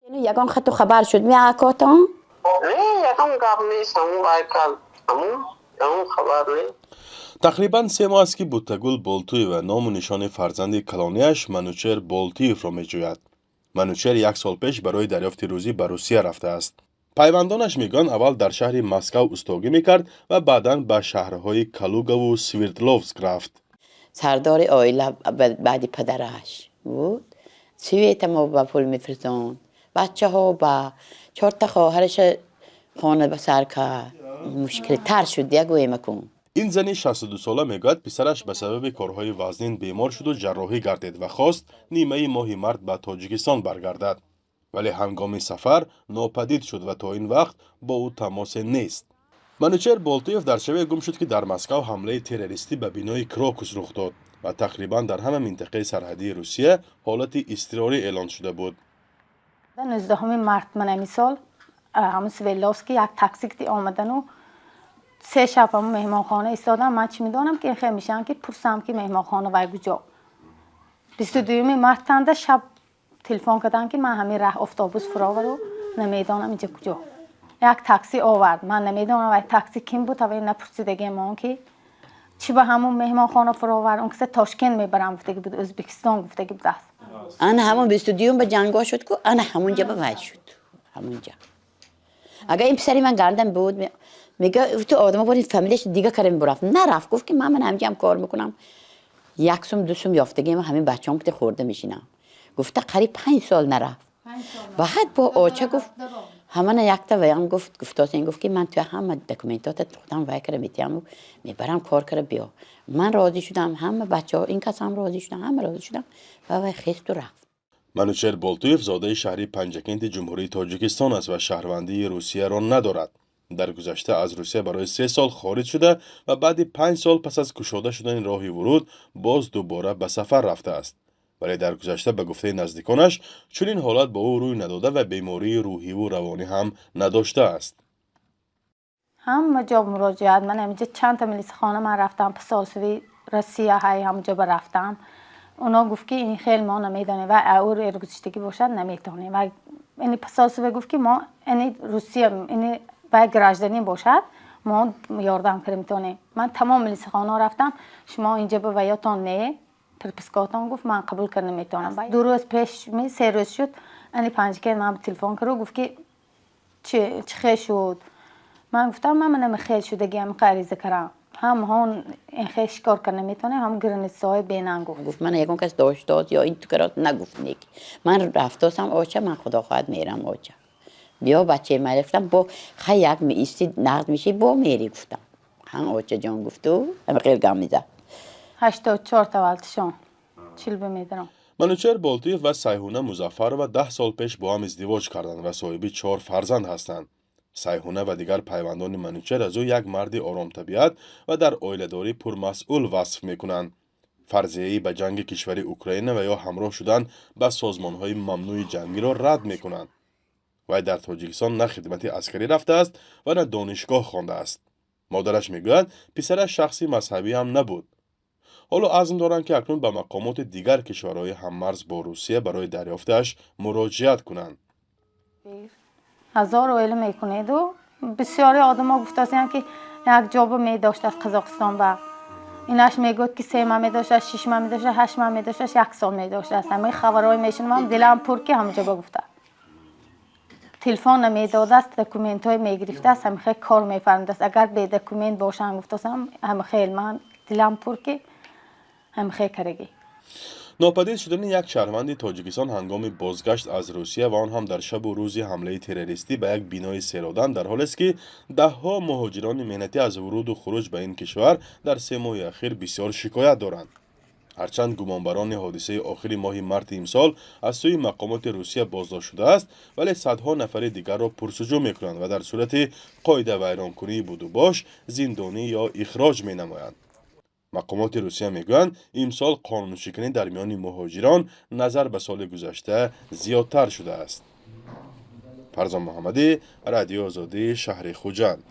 Ягон хату хабар шуд меакотон? Не, ягон гап нест, ҳамун вайкал, ҳамун ягон хабар не. Тақрибан 3 моҳ аст, ки Буттагул Болтуева ному нишони фарзанди калонияш Манучер Болтиевро меҷӯяд. Манучер як сол пеш барои дарёфти рӯзӣ ба Русия рафтааст. Пайвандонаш мегӯянд, аввал дар шаҳри Москав устогӣ мекард ва баъдан ба шаҳрҳои Калугаву Свердловск рафт. Сардори оила баъди падараш буд. Света мо ба пул мефирзонд, бачаҳо ба чорта хоҳараша хона ба сар кард. Мушкилтар шуд, ягӯемакун. Ин зани 62сола мегӯяд, писараш ба сабаби корҳои вазнин бемор шуду ҷарроҳӣ гардид ва хост нимаи моҳи март ба Тоҷикистон баргардад, вале ҳангоми сафар нопадид шуд ва то ин вақт бо ӯ тамосе нест. Манучер Болтиев дар шабе гум шуд, ки дар Москав ҳамлаи террористӣ ба бинои Крокус рух дод ва тақрибан дар ҳама минтақаи сарҳадии Русия ҳолати изтирорӣ эълон шуда буд. 19 март ман ҳамин сол ҳамун Свердловский як такси омадану 3 шаб ҳамун меҳмонхона истодам. Ман чӣ медонам, ки ин хел мешавам, ки пурсам, ки меҳмонхона вай куҷо. 22 мартанда шаб телефон кардам, ки ман ҳамин раҳ автобус фуровару намедонам инҷа куҷо. Як такси овард, ман намедонам вай такси ким буд, ҳавай напурсидагиам он ки чӣ ба ҳамун меҳмонхона фуровард. Он киса Тошкент мебарам гуфтаги буд, Ӯзбекистон гуфтаги будааст. Ана ҳамон 22-юм ба ҷанго шуд ку, ана ҳамунҷа ба вай шуд. Ҳамунҷа агар ин писари ман гардан буд, мега, ту одама бори фамилияш дига кара мебурафт, нарафт. Гуфт, ки ман ҳамҷа кор мекунам, як сум, ду сум ёфтагиам, ҳамин бачаам ки хӯрда мешинам гуфта, қариб 5 сол нарафт. Ва ҳад бо оча гуфт, ҳамана якта ваям гуфт, гуфтосин, гуфт, ки ман туя ҳама документота худам вай кара метиҳаму мебарам, кор кара биё. Ман розӣ шудам, ҳама бачаҳо, ин кас ҳам розӣ шудам, ҳама розӣ шудам ва вай хесту рафт. Манучер Болтуев зодаи шаҳри Панҷакенти Ҷумҳурии Тоҷикистон аст ва шаҳрвандии Русияро надорад. Дар гузашта аз Русия барои 3 сол хориҷ шуда ва баъди 5 сол пас аз кушода шудани роҳи вуруд боз дубора ба сафар рафтааст. Вале дар гузашта, ба гуфтаи наздиконаш, чунин ҳолат бо ӯ рӯй надода ва бемории рӯҳиву равонӣ ҳам надоштааст. Ҳама ҷо муроҷиат, ман ҳаминҷа чандта милисахона ман рафтам, посольствои Россия ҳай ҳамҷо ба рафтам. Оно гуфт, ки ин хел мо намедонем ва аур эргузиштагӣ бошад, наметонем. Ва ини посольство гуфт, ки мо ини Русия, ини вай гражданин бошад, мо ёрдам карда метавонем. Ман тамом милисахонаҳо рафтам. Шумо инҷа ба ваётон не, пропискаотон, гуфт, ман қабул карда наметавонам. 2 рӯз пеш, 3 рӯз шуд, ани Панҷакент ман телефон кард, гуфт, ки чӣ хел шуд. Ман гуфтам, ман манами хел шудагиам, ариза кардам, ҳамҳон ин хел шикор карда наметавонем, ҳам границаҳои бенан, гуфт. Гуфт, ман ягон кас доштод ё ин тукарот нагуфт, неки ман рафтосам, оча, ман худо хоҳад мерам, оча, биё, бачаи ман. Гуфтам, бо хай як меисти, нағз меши, бо мери, гуфтам. Ҳам очаҷон гуфту ҳама хел гам мезад. 84 таваллудшон, 40 бимедарам. Манучер Болтиев ва Сайҳуна Музаффарова 10 сол пеш бо ҳам издивоҷ карданд ва соҳиби чор фарзанд ҳастанд. Сайҳуна ва дигар пайвандони Манучер аз ӯ як марди оромтабиат ва дар оиладорӣ пурмасъул васф мекунанд. Фарзияи ба ҷанги кишвари Украина ва ё ҳамроҳ шудан ба созмонҳои мамнӯи ҷангиро рад мекунанд. Вай дар Тоҷикистон на хидмати аскарӣ рафтааст ва на донишгоҳ хондааст. Модараш мегӯяд, писараш шахси мазҳабӣ ҳам набуд. Ҳоло азм доранд, ки акнун ба мақомоти дигар кишварҳои ҳаммарз бо Русия барои дарёфташ муроҷиат кунанд. Ҳазор оила мекунеду бисёри одамо гуфтасиянд, ки як ҷоба медошт аз Қазоқистон ба инаш мегӯяд, ки 3 маҳ медоштааст, 6 маҳ медоштааст, 8 маҳ медоштааст, як сол медоштааст. Ҳамаи хабарҳое мешунавам, дилам пур, ки ҳамаҷо ба гуфта телефон намедодааст, документҳое мегирифтааст, ҳамихел кор мефармудааст. Агар бедокумент бошанд, гуфтасам, ҳамихел ман дилам пур, ки ҳамихел карагӣ. Нопадид шудани як шаҳрванди Тоҷикистон ҳангоми бозгашт аз Русия ва он ҳам дар шабу рӯзи ҳамлаи террористӣ ба як бинои серодам дар ҳолест, ки даҳҳо муҳоҷирони меҳнатӣ аз вуруду хуруҷ ба ин кишвар дар 3 моҳи ахир бисёр шикоят доранд. Ҳарчанд гумонбарони ҳодисаи охири моҳи марти имсол аз сӯи мақомоти Русия боздошт шудааст, вале садҳо нафари дигарро пурсуҷӯ мекунанд ва дар сурати қоидавайронкунии будубош зиндонӣ ё ихроҷ менамоянд. Мақомоти Русия мегӯянд, имсол қонуншиканӣ дар миёни муҳоҷирон назар ба соли гузашта зиёдтар шудааст. Фарзон Муҳаммадӣ, Радиои Озодӣ, шаҳри Хуҷанд.